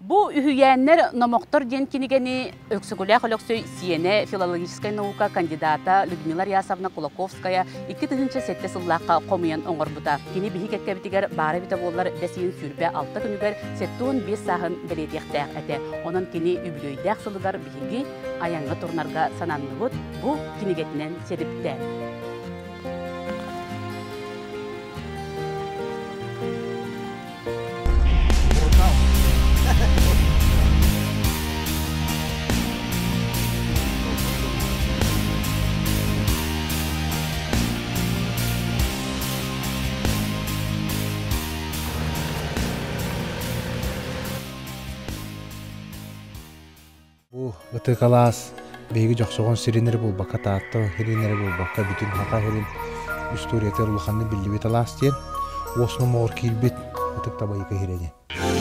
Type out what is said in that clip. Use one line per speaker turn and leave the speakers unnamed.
Бу үһүйээннэр номохтор диэн кинигэни Өксөкүлээх Өлөксөй сиэнэ филологическай наука кандидата Людмила Рясовна Кулаковская 2007 сыллаахха хомуйан оҥорбута. Кини биһи кэккэбитигэр баара эбитэ буоллар бэс ыйын 26 күнүгэр 75 сааһын бэлиэтиэхтээх этэ. Онон кини үбүлүөйдээх сылыгар биһиги айаҥҥа турунарга сананныбыт бу кинигэтинэн сэдиптээн.
Бу ытык алаас биһиги Дьохсоҕон сирин эрэ буолбакка, Таатта сирин эрэ буолбакка, бүтүн Саха сирин историятыгар улаханнык биллибит алаас диэн уос номоҕор киирбит ытык табайыка сирэ диэн.